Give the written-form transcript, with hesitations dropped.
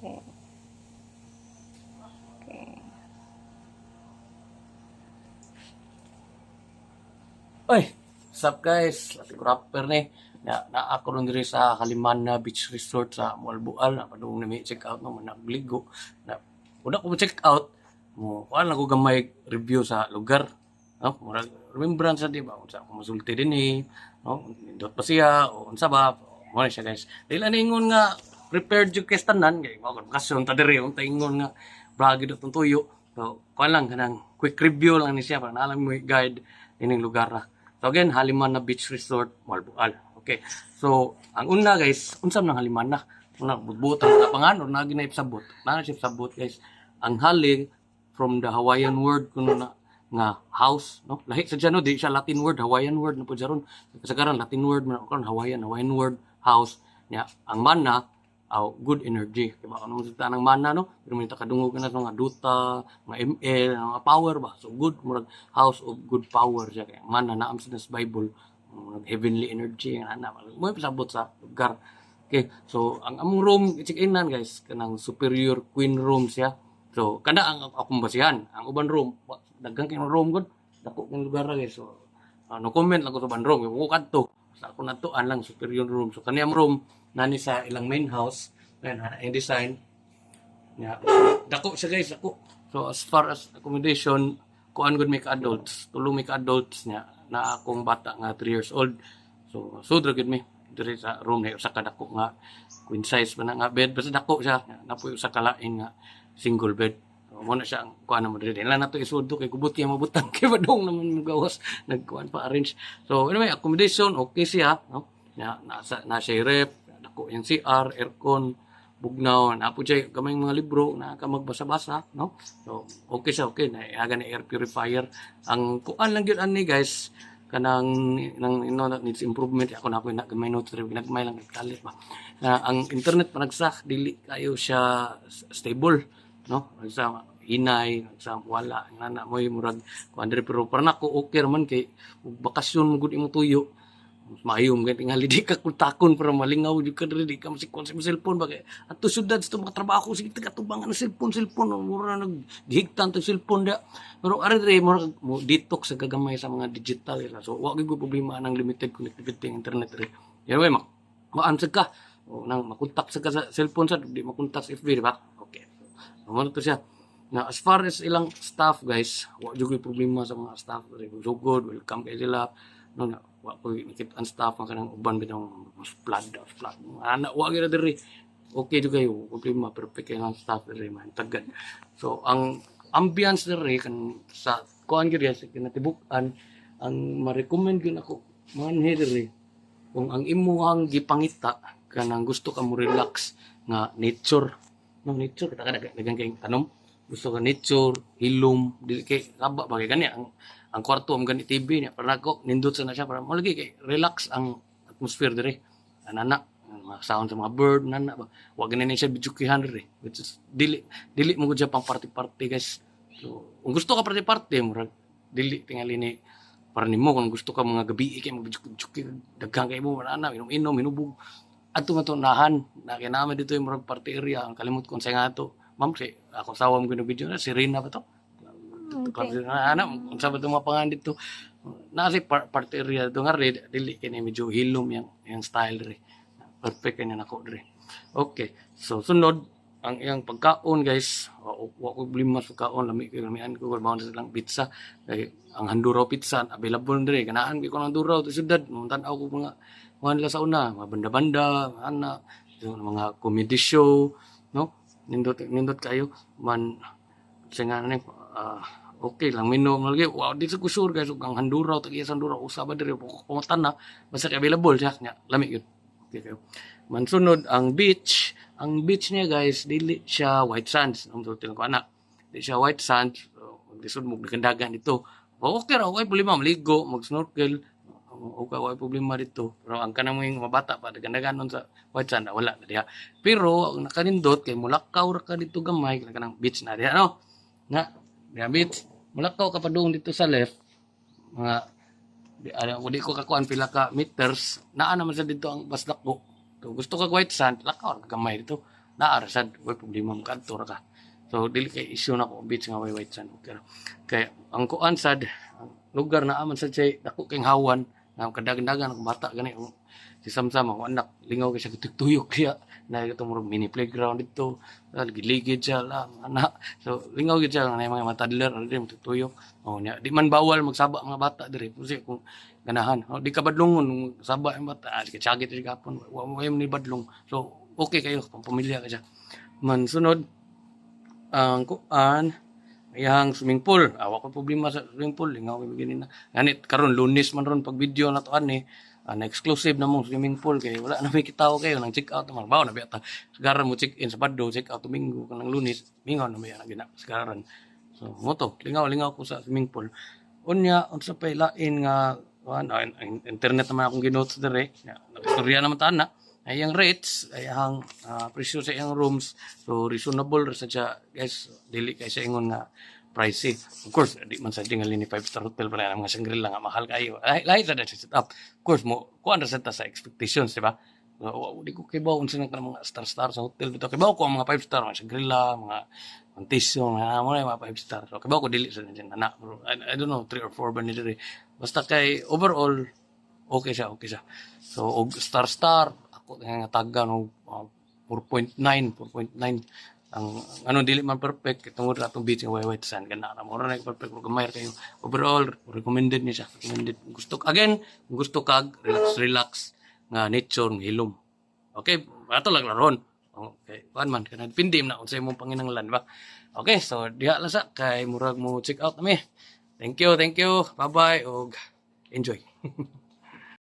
Okay. Oy, what's up, guys? Latik rapper ni. Na ako ron diri sa Halimana Beach Resort sa Moalboal. Na padung nami check out, no, nagligo. Na una ko check out, mo kuan lang ko gamay review sa lugar. No, murag remembrance sa, di ba? Unsa ako masulti dinhi, no? Nindot pa siya o unsa ba? Mo na siya, guys. Dili na ingon nga prepared jud kay tanan kay mo bakasyon ta diri, unta ingon nga bragi do tong tuyo. So, kuan lang, kanang quick review lang ni siya para naalam mo guide ining lugar ra. So again, Halimana Beach Resort, Moalboal. Okay. So, ang una, guys, unsa man ang Halimana? Una, butbutan ang pangan or nagi na ipsabot. Na siya ipsabot, guys. Ang hali from the Hawaiian word kuno na nga house, no? Lahi sa dyan, no? Di siya Latin word, Hawaiian word na po dyan. Kasagaran Latin word man karon, Hawaiian word house nya. Ang mana aw good energy. Diba kung ano ng mana, no? Pero may kadungog na sa mga duta, mga ML, mga power ba. So good, murag house of good power siya kay mana naam sa Bible, murag heavenly energy nga ana. Mo pasabot sa lugar. Okay, so ang among room check-inan, guys, kanang superior queen room siya. So kana ang akong basihan. Ang uban room, daghan kay room gud. Dako kang lugar ra, guys. So no comment lang ko sa uban room, kay mo kadto. Sa ako natuan lang superior room. So kaniyang room nani sa ilang main house. Ayan, ang design. Ya. Dako siya, guys, dako. So as far as accommodation, kuan gud may ka adults, tulo may ka adults niya na akong bata nga 3 years old. So sud ra gud mi diri sa room na usa ka dako nga queen size pa na nga bed, basta dako siya. Napoy usa ka lain nga single bed. So, mo na siya ang kuan mo diri. Lang nato isud kay kubot kay mabutang kay badong naman mo gawas nagkuan pa arrange. So anyway, accommodation okay siya, no? Na nasa na siya ref, dako yung CR, aircon, bugnaw, na po siya gamay mga libro na ka magbasa-basa, no? So, okay siya, okay. Na aga na air purifier. Ang kuan lang gyud ani, guys, kanang nang that needs improvement ako na ako na gamay notes pero ginagmay lang kalit ba. Na ang internet panagsa dili kayo siya stable, no? Nagsa hinay, nagsa wala, nga na mo'y murag kuan diri, pero para nako okay raman kay ug bakasyon mo gud imong tuyo, mas maayo mo tingali di ka kuntakon para malingaw jud ka diri, di ka masikon sa imong cellphone ba kay ato syudad sa mga trabaho, sige taga-tubangan ng cellphone cellphone, mura nag gihigtan to cellphone da. Pero ari diri mura mo detox sa gagamay sa mga digital ila. So wa gyud ko problema ng limited connectivity ng internet diri. Anyway, mak maan sad ka o nang makontak sa ka sa cellphone sa di makontak sa FB, di ba? Okay, so mo to siya na as far as ilang staff, guys, wa jud koy problema sa mga staff. So good, welcome kay sila, no? Na wa ko nakita ang staff ang kanang uban bitaw mas flood flood ana, wa gyud diri. Okay jud kayo problema, perfect kay ang staff diri man tagad. So ang ambience diri kan sa kuan gyud, guys, kinatibuk-an, ang ma-recommend gyud ako manhi diri kung ang imuhang gipangita kanang gusto ka mo relax nga nature, no? Nature kita ka daghang kayong tanom, gusto ka nature, hilom, dili kay kaba ba kay gani ang kwarto ang gani TV niya. Para nako nindot sa na siya para mo lagi kay relax ang atmosphere diri, anana mga sound sa mga bird nana ba. Wa gani ni siya bijukihan diri, which is dili dili mo gud siya pang party party, guys. So kung gusto ka party party, murag dili tingali ni para nimo. Kung gusto ka mga gabi kay magbijuk-bijuk, daghan kay mo ana, inom-inom, hinubog, adto man to nahan na kay naman dito yung murag party area. Ang kalimot ko sa nga to, ma'am, si ako sawa mo gino video na Serena ba to? Okay. Ana, unsa ba itong mga pangan dito na si party area dito nga red, dili kini medyo hilom yang style diri. Perfect kay nako diri. Okay, so sunod ang iyang pagkaon, guys, wa ko problema sa pagkaon, lami kay lamian ko bawon sa lang pizza kay ang Handuraw pizza available diri. Kanaan ko ng Handuraw to syudad mo, tan-aw ko mga kuan nila sa una, mga banda-banda ana, so, mga comedy show, no? Nindot nindot kayo man sa nga ni okay lang menu lagi. Wow, di sa ko sure, guys, ug ang Handuraw tag iya sa Handuraw usa ba diri pumutan na, basta kay available siya nya, lami yun, okay kayo man. Sunod ang beach. Ang beach niya, guys, dili siya white sands ang sulti ko anak, di siya white sands. So, maglisod mo dagan dito, okay ra, okay problema maligo, mag snorkel, okay, okay problema dito. Pero ang kanang mo yung mabata pa dagan nun sa white sand, wala na diha. Pero ang nakanindot kay mulakaw ra ka dito gamay kanang beach na diha, no? Na diha beach, mulakaw ka padung dito sa left, mga di, ano, di ko kakuan pila ka meters, naa naman sa dito ang mas dako. So, gusto ka white sand, lakaw ra ka gamay dito. Naa ra sad, way problema, makadto ra ka. So dili kay issue na ko beach nga way white sand. Okay. Kay ang kuan sad, ang lugar na aman sad siya dako kay hawan nga kadagan-dagan ang bata gani, si Samsam, ako anak, lingaw kay siya tuyok siya na ito, murag mini playground dito, ligid siya lang anak. So lingaw gid siya nga mga toddler ano din tuyok. Oh, nya di man bawal magsaba mga bata diri kasi kung ganahan, oh, di ka badlongon saba ang bata, ah, sige, tiyagit di gapon wa mo ni badlong. So okay kayo pang pamilya ka siya man. Sunod ang kuan, iyang swimming pool. Awa ko problema sa swimming pool, lingaw kay gini na. Ganit karon Lunes man ron pag video na to ani. Ah, na exclusive na mong swimming pool kay wala na may kitaw kayo nang check out man. Bawo na biya ta. Sigaran mo check in Sabado, check out Domingo kanang Lunes, mingaw na may na gina sigaran. So mo to, lingaw lingaw ko sa swimming pool. Unya unsa pay lain nga kuan, ah, internet naman akong ginotes dire. Nakistorya naman ta na. Ay ang rates, ay ang presyo sa iyang rooms, so reasonable ra sa siya, guys, dili kay sa ingon nga pricey. Of course, di man sa tingali ni five star hotel pa na mga Shangri-La nga mahal kayo. Lahi, lahi sa set up. Of course, mo kuan ra sa ta sa expectations, di ba? So, di ko kibaw unsa nang kanang mga star star sa hotel dito. Kibaw ko ang mga five star, mga Shangri-La, mga Montijo, mga five star. So kibaw ko dili sa nandiyan na. I don't know, three or four ba ni diri. Basta kay overall okay siya, okay siya. So og star star ako nga taga no, 4.9, 4.9 ang ano. Dili man perfect tungod ra atong beach nga way white sand kana ra mo ra na perfect, pero gamay ra kayo. Overall, recommended ni siya, recommended. Gusto, again, kung gusto kag relax relax nga nature nga hilom, okay, ato lang laron. Okay, kuan man kana, depende man na unsay imong panginahanglan ba. Okay, so diha lang sa kay murag mo check out nami. Thank you, thank you, bye bye og enjoy.